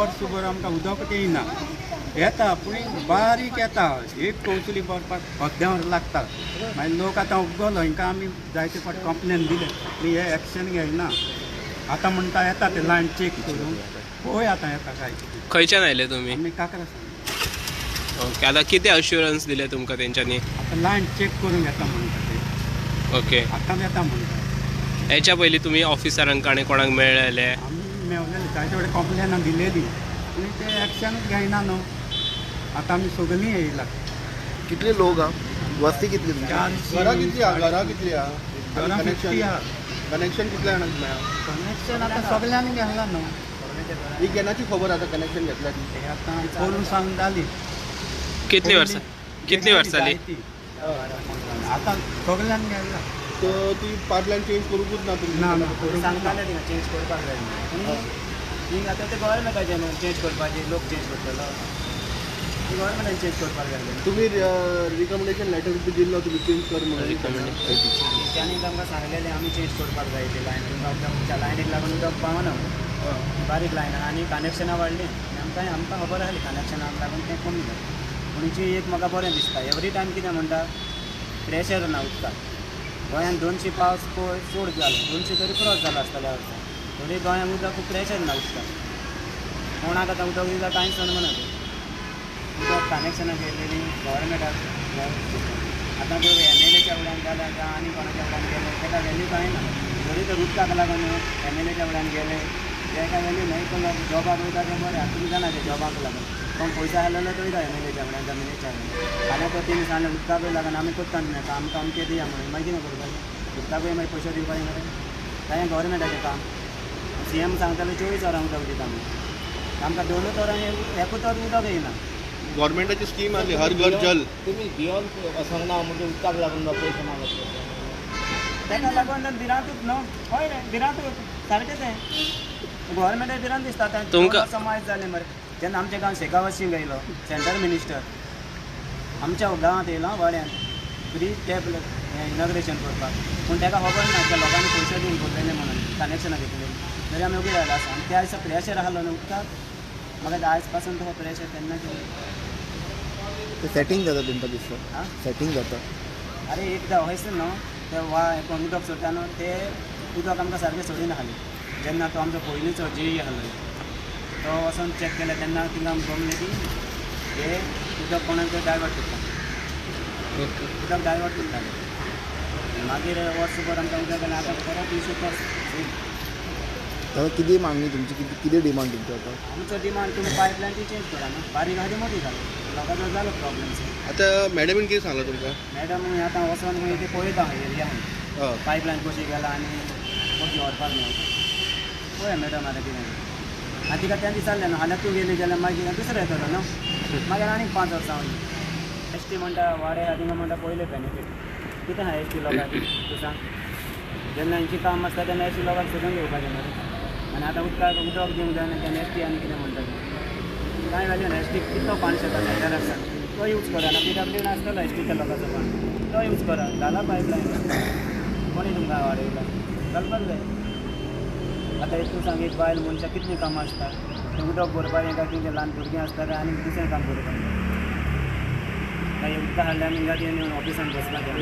वर्सभर आमकां उदक येयना. येता पूण बारीक येता, एक कौसली भरपाक अर्दें लागता. मागीर लोक आतां उबगलो, हिंकां आमी जायते फावट कंप्लेन दिले पूण हे एक्शन घेयना. आतां म्हणटा येता ते लायन चॅक करून पळय आतां येता काय. खंयच्यान आयले तुमी? आमी काकरा सांग. ओके, आतां कितें अश्युरन्स दिले तुमकां तेंच्यांनी? आतां लायन चॅक करूंक येता म्हणटा ते. ओके, आतां येता म्हणटा. हेच्या पयलीं तुमी ऑफिसरांक आनी कोणाक मेळ्ळेले? आमी मेवलेले, जायते कडेन कंप्लेनां दिलेली पूण ते एक्शनूच घेयना न्हू. आतां आमी सगळीं येयला. कितले लोक आहा? वस्ती कितली तुमची? घरां कितली आहा? घरां कितली आहा? घरां 50 आहा. कनेक्शन कितल्या जाणांक मेळ्ळा? कनेक्शन आतां सगळ्यांनी घेतला न्हू. ही केन्नाची खबर आतां कनेक्शन घेतल्या ती? ते आतां करून सांग जाली. कितली वर्सां? कितली वर्सां जाली? आतां सगळ्यांनी घेतला. तर ती पायपलायन चेंज करूंकूच ना तुमी? ना ना, सांगताले तिंगा चेंज करपाक जाय पूण थिंग आतां ते गव्हर्मेंटाचें न्हू चेंज करपाचें, लोक चेंज करतलो, गव्हर्मेंटान चेंज करपाक जाय. तुमी रिकमेंडेशन लेटर बी दिल्लो तुमी चेंज कर म्हणून? तेंच्यांनी आमकां सांगलेलें आमी चेंज करपाक जाय ती लायन, तुमकां लायनीक लागून उदक पावना, बारीक लायन आनी कनेक्शनां वाडलीं. आमकां आमकां खबर आसली कनेक्शनाक लागून तें कमी जालें. पूण जी एक म्हाका बरें दिसता, एवरी टायम कितें म्हणटा प्रेशर ना उदकाक. गोंयांत 200 पावस पळय चड जालो, 200 तरी क्रॉस जालो आसतल्या वर्सा, तरी गोंयांत उदक खूब प्रेशर ना उदकाक. कोणाक आतां उदक दिता कांयच समजना. उदक कनेक्शनां घेतलेलीं गव्हर्मेंटाक. आतां त्यो एम एल एच्या फुड्यान जाल्या जावं आनी कोणाच्या फुड्यान गेले तेका व्हॅल्यू कांय ना. जरी तर उदकाक लागून एम एल एच्या फुड्यान गेले तेका व्हॅल्यू ना. एक जॉबाक वयता तें बरें, आतां तुमी जाणा तें जॉबाक लागून कोण पयसो आसलेलो तो वयता एम एल एच्या फुड्यान, जमिनीच्या फुड्यान. फाल्यां तो तेणी सांगलें उदकाकूय लागून आमी करता न्हू काम, आमकां अमकें दिया म्हणून, मागीर कितें करपाचें? उदकाकूय मागीर पयशे दिवपाचे मरे. कांय गव्हर्मेंटाचें काम. सी एम सांगताले 24 वरां उदक दिता म्हणून, आमकां 2 वरां एकूच वर उदक येयना. गव्हर्मेंटाची स्कीम आसली हर घर जल. तुमी भियोन वचोंक ना म्हणजे उदकाक लागून पयशे मागत? ताका लागून भिरांतूच न्हू. हय रे, भिरांतूच सारकें तें गव्हर्मेंटाक भिरांत दिसता. तुमकां समाज जालें मरे. जेन्ना आमच्या गांवांत शेखावत सिंग येयलो सेंट्रल मिनिस्टर, आमच्या गांवांत येयलो वाड्यान फ्री टॅप हें इनॉग्रेशन करपाक, पूण ताका खबर ना त्या लोकांनी पयशे दिवन करतले म्हणून कनेक्शनां घेतलेली, तरी आमी ओगी रायलो आसा. आनी त्या दिसा प्रेशर आसलो न्हू उदकाक, म्हाका आयज पासून तो प्रेशर तेन्ना सेटींग जाता तुमकां दिसता? सेटींग जाता. अरे एकदां हयच न्हू ते वा कोण उदक सोडटा न्हू ते उदक आमकां सारकें सोडिना खाली. जेन्ना तो आमचो पयलींचो जे आसलो तो वचोन चॅक केलें तेन्ना थिंगा आमकां गमलें की हे उदक कोणाक तरी डायवर्ट करता, उदक डायवर्ट करताले. मागीर वर्सभर आमकां उदक आनी आतां परत इशू तो सेम. दादा कितें मागणी तुमची, कितें डिमांड तुमची आतां? आमचो डिमांड तुमी पायपलायन ती चेंज करा न्हू, बारीक आहा ती मोटी जाली, लोकांचो जालो प्रॉब्लेम. आतां मॅडमीन कितें सांगलां तुमकां? मॅडम आतां वचोन खंय ते पळयता एरिया खंय पायपलायन कशी गेला आनी कशी व्हरपाक मेळटा पळया मॅडम आतां कितें. आनी तिका तें विचारलें न्हू, फाल्यां तूं गेली जाल्यार मागीर दुसरो येतलो न्हू, मागीर आनीक 5 वर्सां वयली. एस टी म्हणटा वाडे आहा थिंगा म्हणटा पयलें बेनिफीट कितें आहा एस टी लोकांक तूं सांग. जेन्ना हेंचें काम आसता तेन्ना एस टी लोकांक सोदून घेवपाचें मरे. आनी आतां उदकाक उदक दिवंक जायना तेन्ना एस टी आनी कितें म्हणटा तें कांय व्हॅल्यू ना. एस टी कितलो फंड येता सेंटर आसता तो यूज करा ना, पी डब्ल्यू नासतलो एस टीच्या लोकांचो फंड तो यूज करा. जाला पायपलायन कोणी तुमकां वाडयला चलपाक जाय. आतां एक तूं सांग, एक बायल मनशाक कितलीं कामां आसता, तें उदक भरपाक हेंकां कितें ल्हान भुरगीं आसता काय आनी दुसरें काम करपाक काय उदकां हाडल्यार आनी हिंगा येवन ऑफिसान बसपाचें.